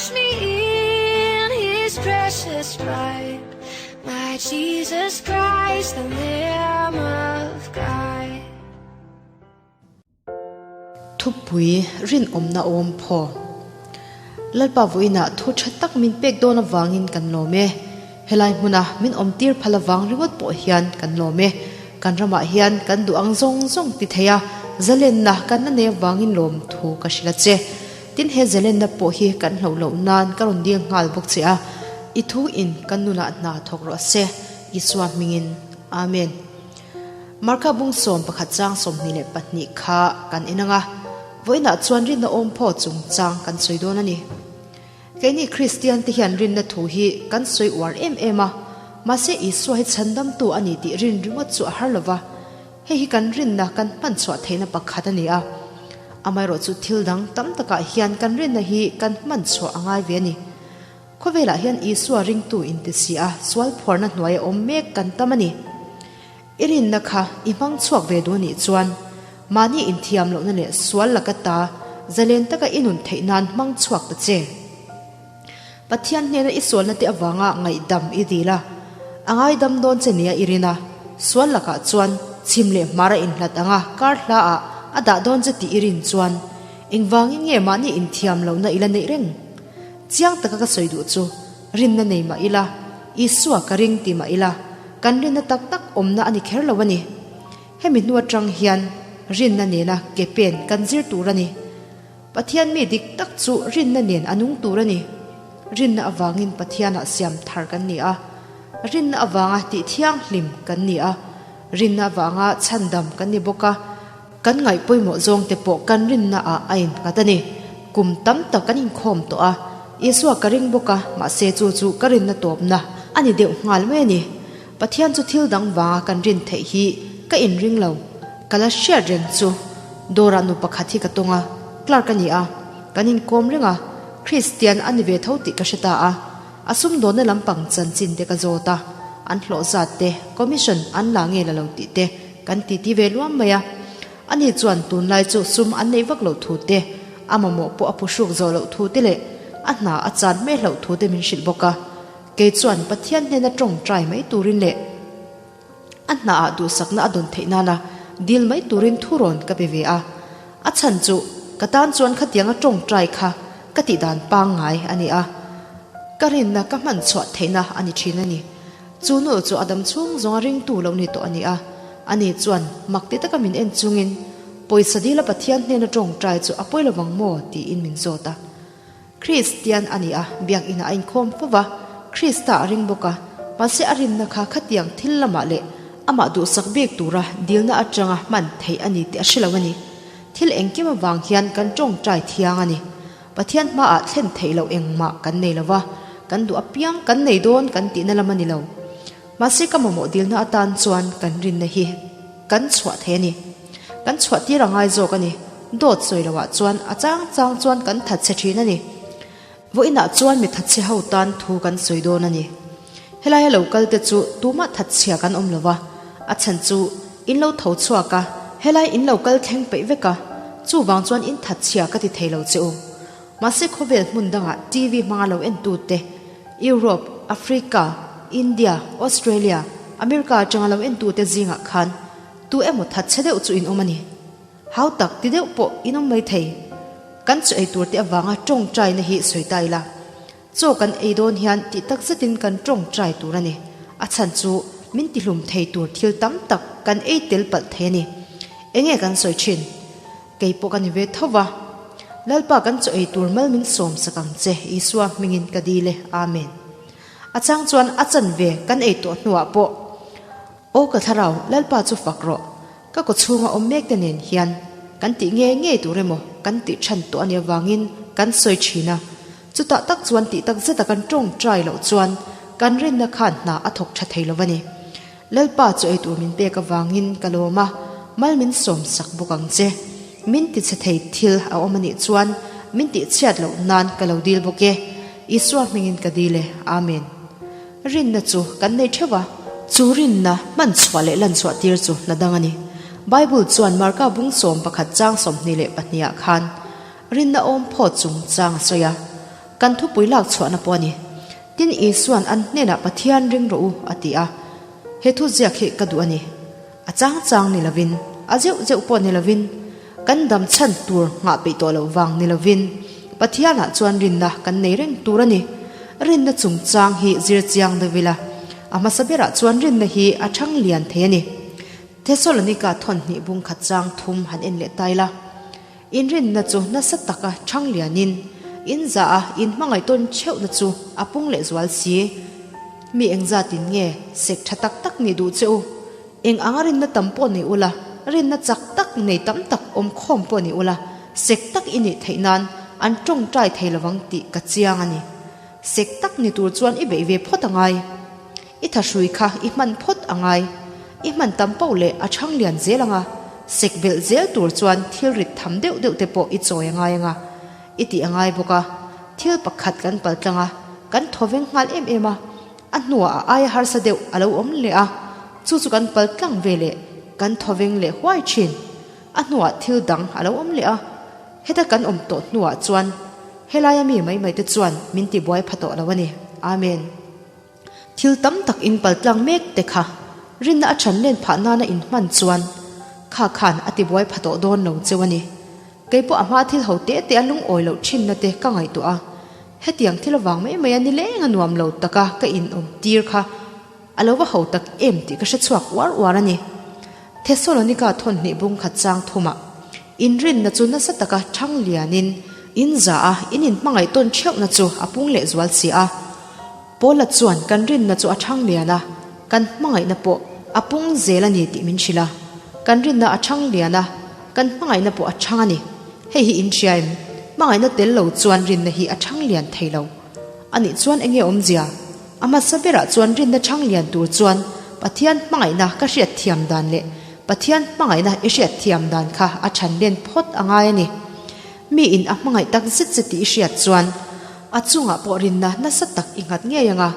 Wash me in his precious blood. My Jesus Christ, the Lamb of God. Thupui rinawmna awm phaw. Lalpa vawiinah thu tha tak min pek dawn avangin kan lawm e. Helai hmuna min awmtir phal avang ringawt pawh hian kan lawm e. Kan ramah hian kan duh ang zawng zawng ti thei a, zalenna kan la nei avangin lawm thu ka hrilh a che. Tin he zalenna pawh hi kan hloh loh nan ka rawn dil nghal bawk che a, i thu in kan nunah hna thawk rawh se, Isua hmingin. Amen. Marka bung 11 chang 22 kha kan en ang a, vawiinah chuan rinna awm phaw chungchang kan sawi dawn a ni. Keini Kristian te hian rinna thu hi kan sawi uar em em a, mahse Isua hi chhandamtu a ni tih rin ringawt chu a har lo va, hei hi kan rinna kan hman chhuah theihna pakhat a ni a. Amaherawhchu thil dang tam takah hian kan rinna hi kan hman chhuah a ngai ve a ni. Khawvelah hian Isua ringtu inti si a, sual phuarna hnuaia awm mek kan tam a ni. I rinna kha i hmang chhuak ve duh anih chuan mahni inthiam lohna leh sual laka ta zalen taka i nun theih nan hmang chhuak ta che. Pathian hnena i sualna te avanga ngaihdam i dil a, a ngaidam dawn che nia i rin a, sual lakah chuan chhim leh hmar a inhlat ang a, kar hla ah a dah dawn che tih i rin chuan engvangin nge mahni inthiam lohna i la neih reng? Chiang taka ka sawi duh chu Rinna nei mah ila, Isua ka ring ti mah ila, kan rinna tak tak awmna a ni kher lo a ni. Hemi hnu atang hian rinna nena ke pen kan zir tur a ni. Pathian mi dik tak chu rinna nen a nung tur a ni. Rinna avangin Pathianah siam thar kan ni a, rinna avanga tih thianghlim kan ni a, rinna avanga chhandam kan ni bawk a. Kan ngaih pawimawh zawng te pawh kan rinna ah a innghat a ni. Kum tam tak kan inkhawm tawh a, Isua ka ring bawk a, mahse chu chu ka rinna tawpna a ni deuh nghal mai a ni. Pathian chu thil dang vanga kan rin theih hi ka inring lo. Ka la hriat reng chu dawrah nu pakhat hi ka tawng a, clerk a ni a, kan inkawm reng a, Kristian a ni ve tho tih ka hre ta a. A sumdawnna lampang chanchin te ka zawt a, an hlawh zat te, commission an la nge la lo tih te kan titi ve luam mai a. Ani chuan tunlai chu sum an neih vak loh thu te, a mamawh pawh a phuhruk zawh loh thu te leh a hna a chan hmel loh thu te min hrilh bawk a. Kei chuan Pathian hnena tawngtai mai turin leh a hna ah duhsakna a dawn theih nana dil mai turin thu rawn ka pe ve a. A chhan chu ka tan chuan khatianga tawngtai kha ka tih dan pangngai a ni a. Ka rinna ka hman chhuah theihna a ni thin a ni. Chu nu chu a dam chhung zawnga ringtu lo ni tawh a ni a. Ani chuan mak ti taka min en chungin, Pawisa dila Pathian hnena tawngtai chu a pawi lovang maw? tiin min zawt a. Kristian a ni a, biakinah a inkhawm fo va, Krista a ring bawk a, mahse a rinna kha khatiang thil lamah leh amah duhsak bik tura dilna atanga hman theih a ni tih a hre lo a ni. Thil engkim avang hian kan tawngtai thiang a ni. Pathian hmaah thlen theih loh engmah kan nei lo va, kan duh apiang kan nei dawn kan tihna lam a ni lo. Mahse ka mamawh dilna atan chuan kan rinna hi kan chhuah thei a ni. Kan chhuah tir a ngai zawk a ni. Dawt sawi loah chuan a chang chang chuan kan that chhe thin a ni. Vawiinah chuan mi thatchhe ho tan thu kan sawi dawn a ni. Helaia lo kal te chu tumah thatchhia kan awm lo va, a chhan chu in lo tho chhuak a, helai in lo kal thleng peih vek a, chuvang chuan in thatchhia ka ti thei lo che u. Mahse khawvel hmun dangah TV hmanga lo en tute, Europe, Africa, India, Australia, America atanga lo en tute zingah khan tu emaw thatchhe deuh chu in awm a ni. Hau tak ti deuh pawh in awm mai thei. Kan chu ei tur te avanga tawngtaina hi sawi ta ila. Chaw kan ei dawn hian tih tak zetin kan tawngtai tur a ni. A chhan chu min tihlum thei tur thil tam tak kan ei tel palh thei a ni. Enge kan sawi thin? Kei pawh ka ni ve tho va. Lalpa kan chaw ei tur mal min sawm sak ang che Isua hmingin ka dil e. Amen. A chang chuan a chanve kan ei tawh hnuah pawh Aw ka thlarau, Lalpa chu fak rawh. Ka kaw chhunga awm mek te nen hian kan tih nge ngei tur emaw kan tih chhan tawh a nih avangin kan sawi thin a. Chutah tak chuan tih tak zeta kan tawngtai loh chuan kan rinna khan hna a thawk tha thei lo a ni. Lalpa chu ei tur min pek avangin ka lawm a, mal min sawm sak bawk ang che. Min ti chhe thei thil a awm a nih chuan min tih chhiat loh nan ka lo dil bawk e. Isua hmingin ka dil e. Amen. Rinna chu kan nei theuh a, chu rinna hman chhuah leh lan chhuah tir chu hna dang a ni. Bible chuan Marka bung 11 chang 22 ah khan rinna awm phawt chung chang a sawi a. Kan thupui lak chhuahna pawh a ni. Tin, Isua'n an hnenah Pathian ring rawh u a ti a. He thu ziak hi ka duh a ni. A chang chang ni lovin, a zeuh zeuh pawh ni lovin, kan dam chhan tur nghah peih tawh loh vang ni lovin, Pathianah chuan rinna kan nei reng tur a ni. Rinna chungchang hi zir chiang deuh ila, a hmasa berah chuan rinna hi a thang lian thei a ni. Thesalonika thawnhnih bung khat chang thum han en leh ta ila. Inrinna chu nasa taka thang lianin, in zah a in hmangaih tawn theuhna chu a pung leh zual si. Mi engzatin nge sek tha tak tak nih duh che u? Eng anga rinna tam pawh nei ula, rinna chak tak nei tam tak awm khawm pawh ni ula, sek tak i nih theih nan an tawngtai thei lovang tih ka chiang a ni. Sek tak ni tur chuan i beih ve phawt a ngai. I thahrui kha i hman phawt a ngai. I hman tam poh leh a chhang lian zel ang a, sek belh zel tur chuan thil rit tham deuh deuh te pawh i chawi a ngai ang a, i tih a ngai bawk a. Thil pakhat kan pal tlang a, kan thaw veng nghal em em a, a hnuah a aia harsa deuh a lo awm leh a, chu chu kan pal tlang ve leh kan thaw veng leh huai thin. A hnuah thil dang a lo awm leh a, heta kan awm tawh hnuah chuan helaia mi mai mai te chuan min tibuai pha tawh lo a ni. Amen. Thil tam tak in paltlang mek te kha rinna a than len phah nana in hman chuan kha khan a tibuai pha tawh dawn lo cheu a ni. Kei pawh a hma thil ho te te a lungawi loh thinna te ka ngaihtuah a, hetiang thil avang mai mai a nileng a nuam lo taka ka inawm tir kha a lo va ho tak em tih ka hre chhuak uar uar a ni. Thesalonika thawnhnih bung khat chang thumah inrinna chu nasa taka thang lianin in za a, in inhmangaih tawn theuhna chu a pung leh zual si a. Paula chuan kan rinna chu a thang lian a, kan hmangaihna pawh a pung zel a ni tih min hrilh a. Kan rinna a thang lian a, kan hmangaihna pawh a thang a ni. Hei hi in hria em? Hmangaihna tel lo chuan rinna hi a thang lian thei lo. A nih chuan enge awmzia? A hmasa berah chuan rinna thang lian tur chuan Pathian hmangaihna ka hriat thiam dan leh Pathian hmangaihna i hriat thiam dan kha a than len phawt a ngai a ni. Mi in a hmangaih tak zet zet tih i hriat chuan a chungah pawh rinna nasa tak i nghat ngei ang a,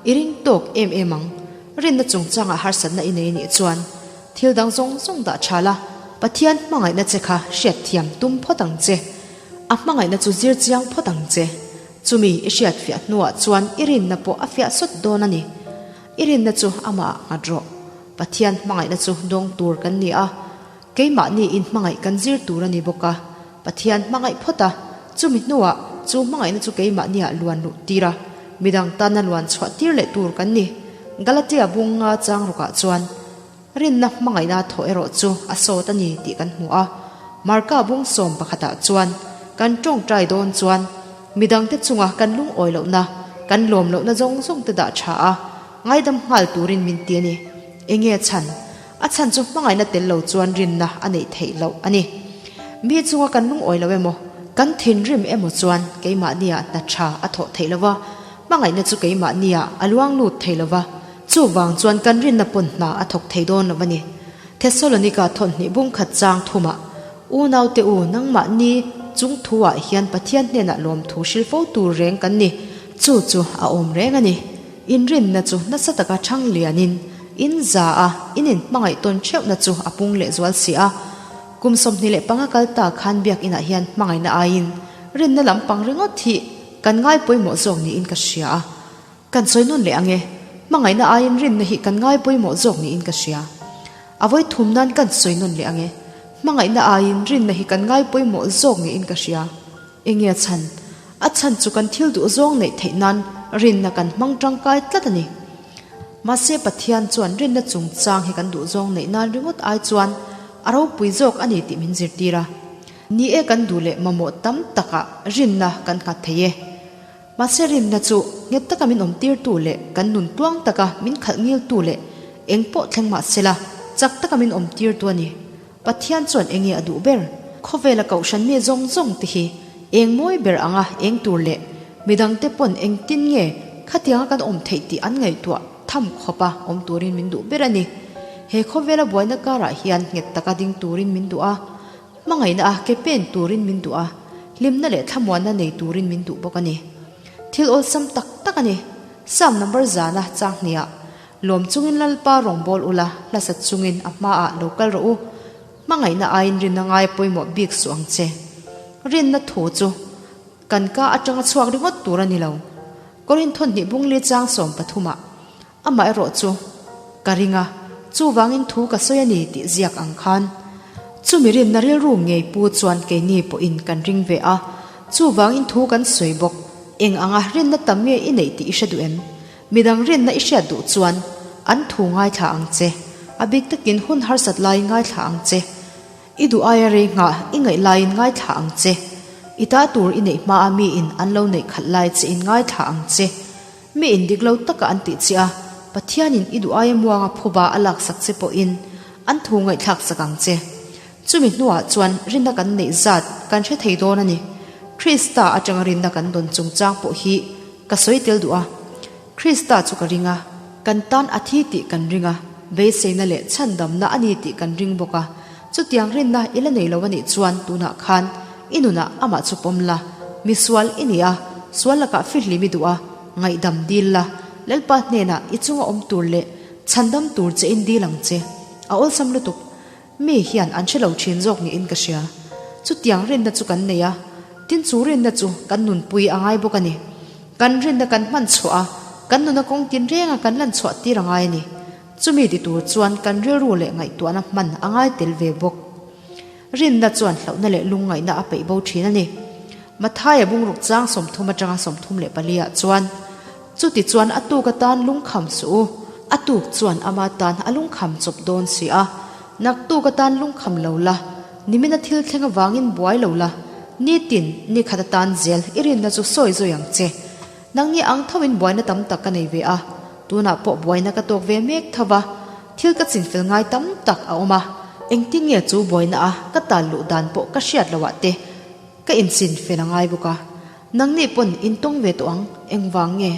i ring tawk em em ang. Rinna chungchangah harsatna i nei nih chuan thil dang zawng zawng dah tha la, Pathian hmangaihna che kha hriat thiam tum phawt ang che. A hmangaihna chu zir chiang phawt ang che. Chumi i hriat fiah hnuah chuan i rinna pawh a fiah sawt dawn a ni. I rinna chu amah nghat rawh. Pathian hmangaihna chu dawng tur kan ni a. Keimahni inhmangaih kan zir tur a ni bawk a, Pathian hmangaih phawt a, chumi hnuah chu hmangaihna chu keimahniah luan luh tir a, midang tana luan chhuah tir leh tur kan ni. Galatia bunga chang rukah chuan rinna hmangaihna thawh erawh chu a sawt a ni tih kan hmu a. Marka bung sawm pakhatah chuan kan tawngtai dawn chuan midangte chunga kan lungawi lohna, kan lawm lohna zawng zawngte dah tha a, ngaidam nghal turin min ti a ni. Enge a chhan? A chhan chu hmangaihna tel lo chuan rinna a neih theih loh a ni. Mi chunga kan lungawi lo emaw, kan thinrim emaw chuan keimahniah hna tha a thawh theih lo va, hmangaihna chu keimahniah a luang lut thei lo va, chuvang chuan kan rinna pawn hna a thawk thei dawn lo a ni. Thesalonika thawnhnih bungkhat chang thumah, Unaute u, nangmahni chung thuah hian Pathian hnenah lawmthu hrilh fo tur reng kan ni, chu chu a awm reng a ni. Inrinna chu nasa taka thang lianin in za a, in inhmangaih tawn theuhna chu a pung leh zual si a. Kum 25 kal ta khan biakinah hian hmangaihna aiin rinna lampang ringawt hi kan ngai pawimawh zawk niin ka hria a. Kan sawi nawn leh ang e, hmangaihna aiin rinna hi kan ngai pawimawh zawk niin ka hria. A vawi thum nan kan sawi nawn leh ang e, hmangaihna aiin rinna hi kan ngai pawimawh zawk niin ka hria. Enge a chhan? A chhan chu kan thil duh zawng neih theih nan rinna kan hmang tangkai tlat a ni. Mahse Pathian chuan rinna chungchang hi kan duh zawng neih nan ringawt ai chuan a ropui zawk a ni tih min zirtir a. Ni e kan duh leh mamawh tam takah rinna kan nghat thei e. Mahse rinna chu nghet taka min awmtirtu leh kan nun tuang taka min khalh ngiltu leh eng pawh thleng mah sela chak taka min awmtirtu a ni. Pathian chuan enge a duh ber? Khawvela kohhran mi zawng zawng te hi eng mawi ber anga eng tur leh midangte pawn engtin nge khatianga kan awm theih tih an ngaihtuah tham khawpa awm turin min duh ber a ni. He khawvela buaina karah hian nghet taka ding turin min duh a, hmangaihna a ke pen turin min duh a, hlimna leh thlamuanna nei turin min duh bawk a ni. Thil awlsam tak tak a ni. Psalm number zana chang hniah Lawm chungin Lalpa rawngbâwl ula, hlasat chungin a hmaah lo kal rawh u. Hmangaihna aiin rinna ngai pawimawh bik suh ang che. Rinna thu chu. Kan ka atanga chhuak ringawt tur a ni lo. Korinthon hnih bungli chang 13 ah Amaherawh chu, ka ring a, chuvangin thu ka sawi a ni tih ziak ang khan, chumi rinna rilru ngei pu chuan keini pawhin kan ring ve a, chuvangin thu kan sawi bawk. Eng anga rinna tam nge i neih tih i hre duh em? Midang rinna i hriat duh chuan an thu ngaithla ang che, a bik takin hun harsat laiin ngaithla ang che. I duh aia rei nghah i ngaih laiin ngaithla ang che. I ta tur i neih hmaa miin an lo neih khalh lai che in ngaithla ang che. Mi in dik lo taka an tih che a, Pathianin i duh aia muanga phuba a laksak che pawhin an thu ngaihthlak sak ang che. Chumi hnuah chuan rinna kan neih zat kan hre thei dawn a ni. Krista atanga rinna kan dawn chungchang pawh hi ka sawi tel duh a. Krista chu ka ring a, kan tan a thi tih kan ring a, beiseina leh chhandamna a ni tih kan ring bawk a. Chutiang rinna i la nei lo a nih chuan tunah khan i nunah amah chu pawm la, misual i ni a, sual lakah fihlim i duh a, ngaihdam dil la, Lalpa hnenah i chunga awm tur leh chhandam tur che in dil ang che. A awlsam lutuk. Mi hian an hre lo thin zawk niin ka hria. Chutiang rinna chu kan nei a, tin chu rinna chu kan nunpui a ngai bawk a ni. Kan rinna kan hman chhuah a, kan nuna kawng tinrenga kan lan chhuah tir a ngai a ni. Chumi ti tur chuan kan rilru leh ngaihtuahna hman a ngai tel ve bawk. Rinna chuan hlauhna leh lungngaihna a peih bo thin a ni. Mathaia bungruk chang 30 atanga 34 ah chuan, Chuti chuan a tuk atan lungkham suh u, a tuk chuan ama tan a lungkham chawp dawn si a, naktuk atan lungkham lo la, nimina thil thleng avangin buai lo la, nitin nikhat atan zel i rinna chu sawi zawi ang che. Nangni ang thoin buaina tam tak ka nei ve a, tunah pawh buaina ka tawk ve mek tho va, thil ka chinfel ngai tam tak a awm a, engtin nge chu buaina a ka tal luh dan pawh ka hriat loh ah te ka inchinfel a ngai bawk a, nangni pawn in tawng ve tawh ang, engvang nge?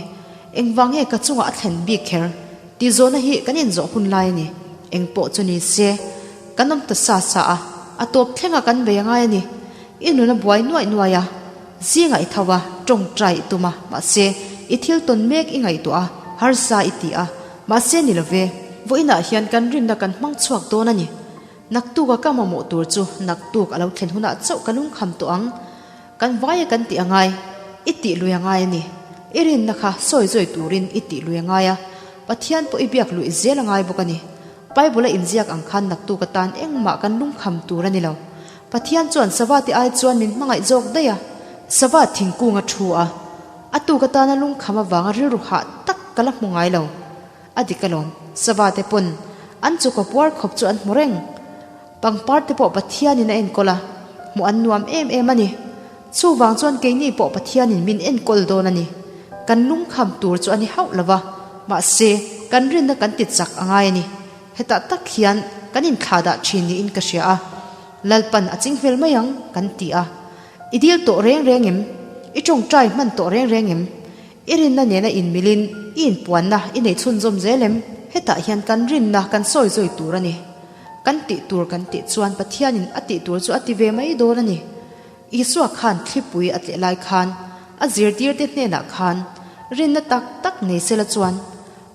Engvang nge ka chungah a thlen bik kher? Tih zawhna hi kan inzawh hun lai a ni, engpawh chu ni se kan awm ta sa sa a, a tawp thlenga kan bei a ngai a ni, i nun a buai nuaih nuaih a. Zingah i tho a, tawngtai i tum a, mahse, i thil tawn mek i ngaihtuah a, harsa i ti a, mahse ni lo ve. Vawiinah hian kan rinna kan hmang chhuak dawn a ni. Naktuka ka mamawh tur chu naktuk a lo thlen hunah chauh ka lungkham tawh ang. Kan vaia kan tih a ngai, i tih lui a ngai a ni. I rinna kha sawi zawi turin i tih lui a ngai a, Pathian pawh i biak luih zel a ngai bawk a ni. Bible a inziak ang khan naktuk atan engmah kan lungkham tur a ni lo. Pathian chuan sava te ai chuan min hmangaih zawk daih a, sava thingkung a thu a, a tuk atana lungkham avanga rilru hah tak ka la hmu ngai lo. A dik alawm, sava te pawn an chukua puar khawp chu an hmu reng. Pangpar te pawh Pathianin a enkawl a, hmuh an nuam em em a ni. Chuvang chuan keini pawh Pathianin min enkawl dawn a ni. Kan lungkham tur chu a ni hauh lo va, mahse kan rinna kan ti chak a ngai a ni. Hetah tak hian kan inthlah dah thin niin ka hria a, Lalpan a ching fel mai ang kan ti a. I dil tawh reng reng em? I tawngtai hman tawh reng reng em? I rinna nena inmilin i inpuanna i nei chhunzawm zel em? Hetah hian kan rinna kan sawi zawi tur a ni. Kan tih tur kan tih chuan Pathianin a tih tur chu a ti ve mai dawn a ni. Isua khan thlipui a tleh lai khan a zirtirte hnenah khan rinna tak tak nei sela chuan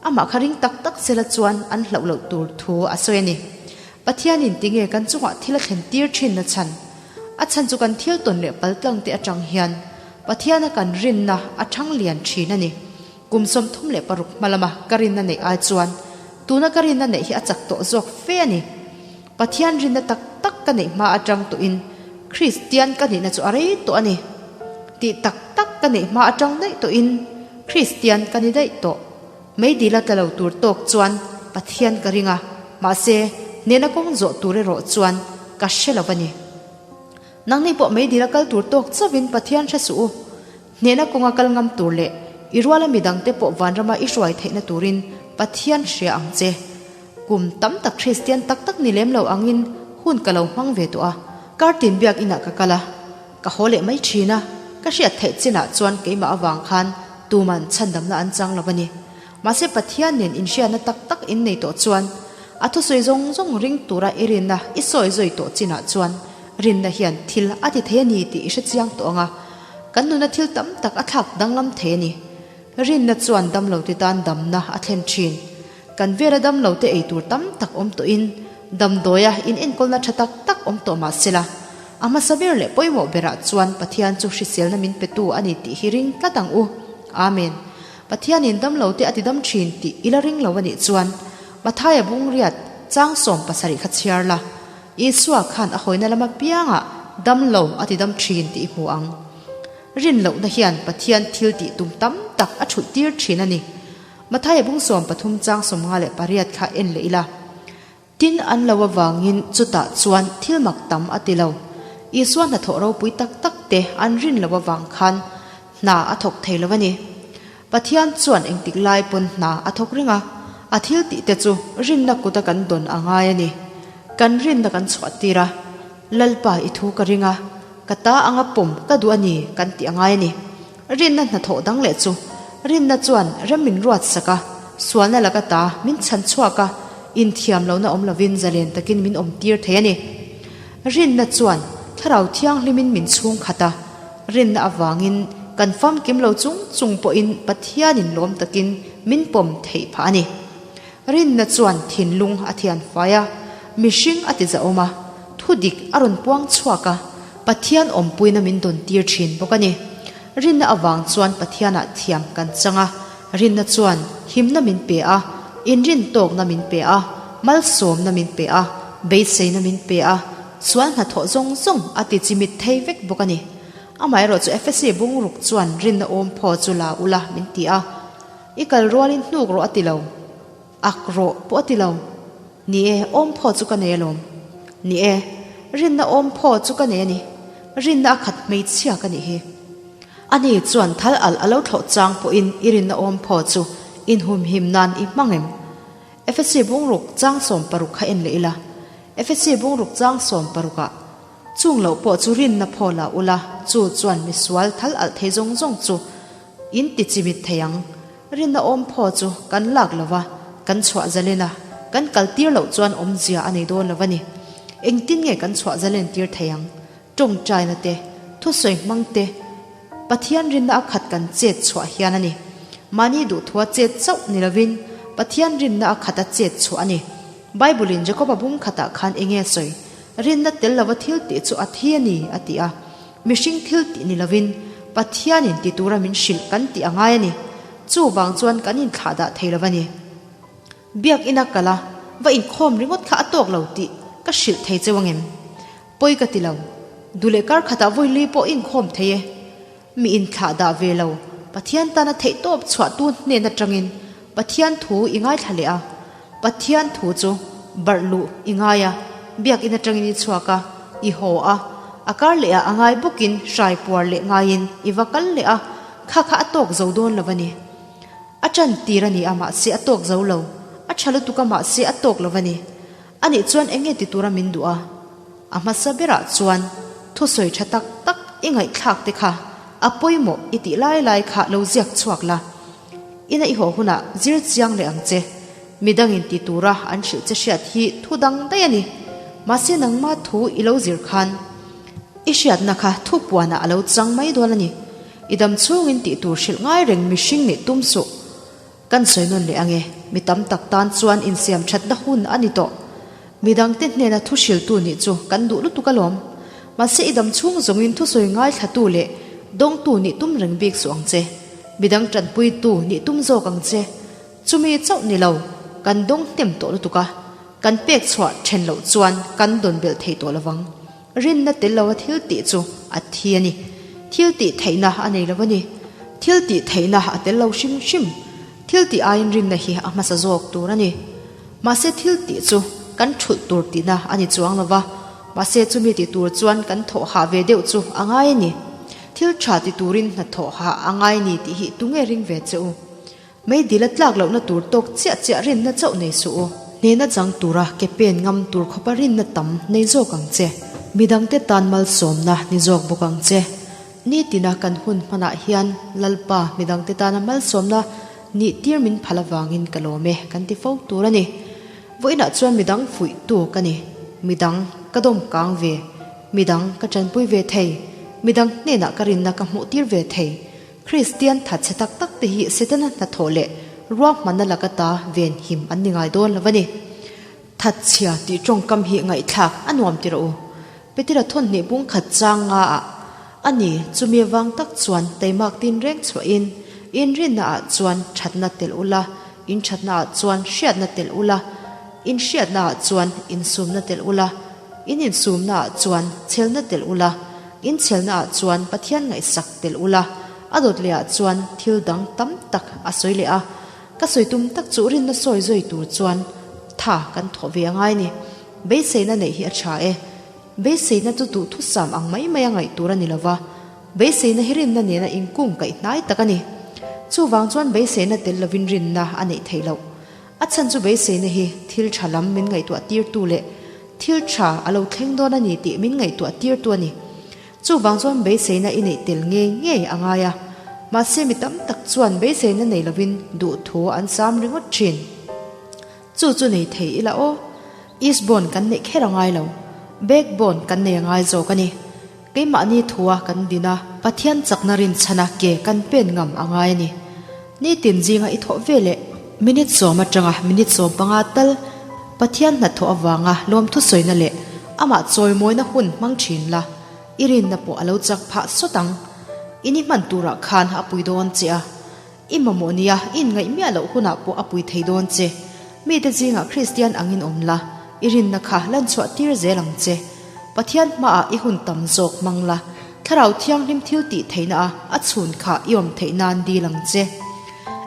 amah kha ring tak tak sela chuan an hlauh loh tur thu a sawi a ni. Pathianin tinge kan chungah thil a thlen tir thin na chhan? A chhan chu kan thil tawn leh paltlang te atang hian Pathiana kan rinna a thang lian thin a ni. Kum 36 hma lama ka rinna neih ai chuan tuna ka rinna neih hi a chak tawh zawk fe a ni. Pathian rinna tak tak ka neih hma atang tawhin Kristian ka nihna chu a rei tawh a ni. Tih tak tak ka neih hma atang daih tawhin Kristian ka ni daih tawh. Meidil a tla lo tur tawk chuan Pathian ka ring a, mahse hnena kawng zawh tur erawh chuan ka hre lo a ni. Nangni pawh meidil a kal tur tawk chauhin Pathian hre suh u. Hnehna kawnga kal ngam tur leh i ruala midangte pawh vanrama i hruai theihna turin Pathian hria ang che. Kum tam tak Kristian tak tak ni lem lo angin hun ka lo hmang ve tawh a, kartin biak inah ka kal a, ka haw leh mai thin a, ka hriat theih chinah chuan keimah avang khan tuman chhandamna an chang lo a ni. Mahse Pathian nen inhriatna tak tak in nei tawh chuan a thusawi zawng zawng ring tura i rinna i sawi zawi tawh chinah chuan rinna hian thil a ti thei a ni tih i hre chiang tawh ang a, Kan nuna thil tam tak a thlak danglam thei a ni. Rinna chuan damlote tan damna a thlen thin. Kan vela damlote ei tur tam tak awm tawhin damdawia inenkawlna tha tak tak awm tawh mah sela. A hmasa ber leh pawimawh berah chuan Pathian chu hriselna min petu a ni tih hi ring tlat ang u. Amen. Pathianin damlo te a ti dam thin tih i la ring lo a nih chuan Mathaia bungriat chang 70 kha chhiar la, Isua khan a hawina lama piangah damlo a ti dam thin tih i hmu ang. Rin lohna hian Pathian thil tih tum tam tak a thulh tir thin a ni. Mathaia bung 13 chang 58 kha en leh ila. Tin an lo avangin chutah chuan thil mak tam a ti lo. Isua hnathawh ropui tak tak te an rin lo avang khan hna a thawk thei lo a ni. Pathian chuan engtik lai pawn hna a thawk reng a, a thil tih te chu rinna kuta kan dawn a ngai a ni. Kan rinna kan chhuah tir a, Lalpa i thu ka ring a, ka ta anga pawm ka duh a ni kan tih a ngai a ni. Rinna hnathawh dang leh chu rinna chuan rem min ruat sak a, sualna laka ta min chhan chhuak a, inthiam lohna awm lovin zalen takin min awm tir thei a ni. Rinna chuan Thlarau Thianghlimin min chhung khat a, rinna avangin kan famkim lo chung chung pawhin Pathianin lawm takin min pawm theih phah a ni. Rinna chuan thinlung a thian fai a, mihring a ti zahawm a, thu dik a rawn puang chhuak a, Pathian awmpuina min dawn tir thin bawk a ni. Rinna avang chuan Pathianah thiam kan chang a, rinna chuan himna min pe a, inrintawkna min pe a, malsawmna min pe a, beiseina min pe a, sual hnathawh zawng zawng a ti chimit thei vek bawk a ni. Amaherawhchu Efesi bungruk chuan rinna awm phaw chu la ula min ti a. I kal rualin hnuk rawh a ti lo. Ak rawh pawh a ti lo. Ni e, awm phaw chu ka nei alawm. Ni e, rinna awm phaw chu ka nei a ni. Rinna a khat hmeichhia ka nih hi. Ani chuan thal alh a lo thlawh chang pawhin i rinna awm phaw chu inhumhim nan i hmang em? Efesi bungruk chang 60 kha en leh ila. Efesi bungruk chang 60 ah chung loh pawh chu rinna phaw la ula, chu chuan misual thal alh thei zawng zawng chu In ti chimit thei ang. Rinna awm phaw chu kan lak lo va, kan chhuah zalen a, kan kal tir loh chuan awmzia a nei dawn lo va ni. Engtin nge kan chhuah zalen tir thei ang? Tawngtaina te, thusawi hmang te, Pathian rinna a khat kan chet chhuah hian a ni. Mahni duhthua chet chauh ni lovin Pathian rinna a khat a chet chhuah a ni. Bible-in Jacob-a bung khatah khan enge a sawi? Rinna tel lova thil tih chu a thi a ni, a ti a. Mihring thil tih ni lovin Pathianin ti tura min hrilh kan tih a ngai a ni. Chuvang chuan kan inthlah dah thei lo a ni. Biakina kal a, va inkhawm ringawt kha a tawk lo tih ka hrilh thei cheu angem? Pawi ka ti lo. Duh leh kar khatah vawi li pawh inkhawm thei e. Mi inthlah dah ve lo, Pathian tana theihtawp chhuahtu hnen atangin Pathian thu i ngaithla leh a. Pathian thu chu barh luh i ngai a, biakinn atangin i chhuak a, i haw a, a kar leh ah a ngai bawkin hrai puar leh ngaiin i va kal leh a, kha kha a tawk zo dawn lo a ni. A tan tir a ni a mahse a tawk zo lo, a tha lutuk a mahse a tawk lo a ni. Anih chuan eng nge ti tura min duh a? A hmasa berah chuan thusawi tha tak tak i ngaihthlak te kha a pawimawh i tih lai lai kha lo ziak chhuak la. Ina i haw hunah zir chiang leh ang che. Midangin ti tura an hrilh che hriat hi thu dang daih a ni. Mahse nangma thu i lo zir khan i hriatna kha thu puanah a lo chang mai dawn a ni. I dam chhungin tih tur hrilh ngai reng mihring nih tum suh. Kan sawi nawn leh ange, mi tam tak tan chuan insiam thatna hun a ni tawh. Midangte hnena thu hriltu nih chu kan duh lutuk alawm. Mahse i dam chhung zawngin thusawi ngaithlatu leh dawngtu nih tum reng bik suh ang che. Midang tanpuitu nih tum zawk ang che. Chumi chauh ni lo, kan dawng hnem tawh lutuk a, kan pek chhuah then loh chuan kan dawn belh thei tawh lovang. Rinna tel loa thil tih chu a thi a ni. Thil tih theihna a nei lo a ni. Thil tih theihna a tel lo hrim hrim. Thil tih aiin rinna hi a hmasa zawk tur a ni. Mahse thil tih chu kan thulh tur tihna a ni chuang lo va, mahse chumi ti tur chuan kan thawh hah ve deuh chu a ngai a ni. Thil tha ti turin hna thawh hah a ngai ni tih hi tunge ring ve che u? Meidil a tlak lohna tur tawk chiah chiah rinna chauh nei suh u. Hnehna chang tura ke pen ngam tur khawpa rinna tam nei zawk ang che. Midangte tan malsawmna ni zawk bawk ang che. Nitina kan hun hmanah hian Lalpa midangte tana malsawmna nih tir min phal avangin ka lawm e kan ti fo tur a ni. Vawiinah chuan midang fuihtu ka ni. Midang ka dawm kang ve. Midang ka tanpui ve thei. Midang hnenah ka rinna ka hmuh tir ve thei. Kristian thatchhe tak tak te hi Setana hnathawh leh ruahmanna laka ta ven him an ni ngai dawn lo a ni. Thatchhia tih tawngkam hi ngaihthlak a nuam ti rawh u. Petera thawn hnih bung khat chang nga ah a ni, chumi avang tak chuan taimak tin reng chhuahin inrinna ah chuan thatna telh ula, in thatna ah chuan hriatna telh ula, in hriatna ah chuan insumna telh ula, in insumna ah chuan chhelna telh ula, in chhelna ah chuan Pathian ngaihsak telh ula, a dawt leh ah chuan thil dang tam tak a sawi leh a. Ka sawi tum tak chu rinna sawi zui tur chuan tha kan thawh ve a ngai ni. Beiseina neih hi a tha e. Beiseina chu duhthusam ang mai mai a ngaih tur a ni lova, beiseina hi rinna nena inkung kaih hnai tak a ni. Chuvang chuan beiseina tel lovin rinna a neih theih loh. A chhan chu beiseina hi thil tha lam min ngaihtuah tirtu leh thil tha a lo thleng dawn a ni tih min ngaihtuah tirtu a ni. Chuvang chuan beiseina i neih tel ngei ngei a ngai a, mahse mi tam tak chuan beiseina nei lovin duhthu an sam ringawt thin. Chu chu nei thei ila aw. Eastbourne kan neih kher a ngai lo, backbone kan nei a ngai zawk a ni. Keimahni thua kan din a, Pathian chakna rinchhana ke kan pen ngam a ngai a ni. Nitin zinga i thawh ve leh minute sawm atanga minute 15 tal Pathian hnathawh avanga lawmthusawina leh amah chawimawina hun hmang thin la, i rinna pawh a lo chak phah sawt ang. I ni hman turah khan a pui dawn che a, i mamawh nia i inngaih miah loh hunah pawh a pui thei dawn che. Mite zingah Kristian angin awm la, i rinna kha lanchhuah tir zel ang che. Pathian hmaah i hun tam zawk hmang la, Thlarau Thianghlim thil tih theihna a a chhun kha i awm theih nan dil ang che.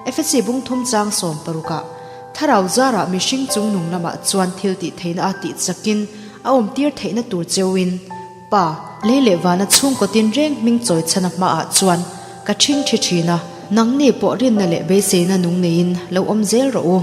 Efesi bungthum chang 60 ah, Thlarau zarah mihring chung nung lamah chuan thil tih theihna a tih chakin a awm tir theihna tur cheuin, Pa, lei leh vana chhungkaw tinreng hming chawi chhana hmaah chuan ka ṭhing ṭhi ṭhin a, nangni pawh rinna leh beiseina nung neiin lo awm zel rawh u.